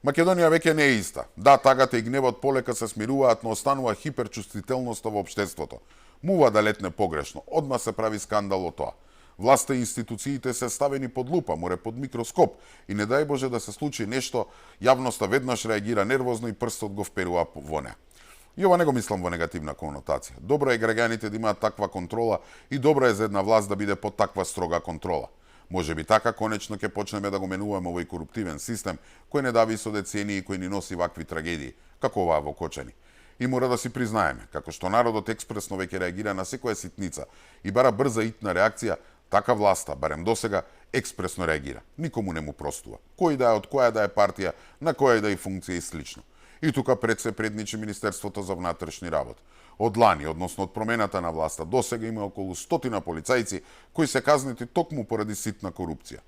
Македонија веќе не е иста. Да, тагата и гневот полека се смируваат, но останува хиперчувствителноста во општеството. Мува да летне погрешно, одма се прави скандал од тоа. Власта и институциите се ставени под лупа, море под микроскоп и не дај Боже да се случи нешто, јавноста веднаш реагира нервозно и прстот го вперува во неа. И ова не го мислам во негативна конотација. Добро е граѓаните да имаат таква контрола и добро е за една власт да биде под таква строга контрола. Може би така конечно ќе почнеме да го менуваме овој коруптивен систем кој не дави со децении и кој ни носи вакви трагедии, како оваа во Кочани. И мора да си признаеме, како што народот експресно веќе реагира на секоја ситница и бара брза итна реакција, така власта, барем досега, експресно реагира. Никому не му простува. Кој да е од која да е партија, на која да е функција и слично. И тука пред се предничи Министерството за внатрешни работи. Од лани, односно од промената на власта, досега има околу 100 полицајци кои се казнети токму поради ситна корупција.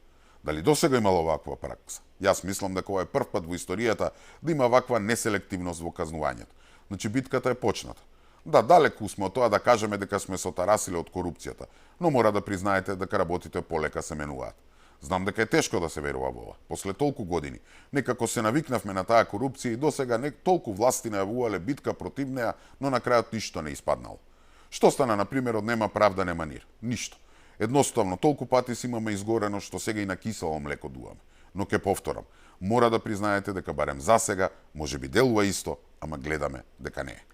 Дали досега имало ваква пракса? Јас мислам дека ова е прв пат во историјата да има ваква неселективност во казнувањето. Значи битката е почната. Да, далеку сме од тоа да кажеме дека сме се отарасиле од корупцијата, но мора да признаете дека работите полека се менуваат. Знам дека е тешко да се верува во ова. После толку години, некако се навикнавме на таа корупција и досега не толку власти најавувале битка против неа, но на крајот ништо не испаднало. Што стана, на пример, од нема правда, нема мир? Ништо. Едноставно, толку пати си имаме изгорено што сега и на кисело млеко дуваме. Но ке повторам, мора да признаете дека барем засега може би делува исто, ама гледаме дека не е.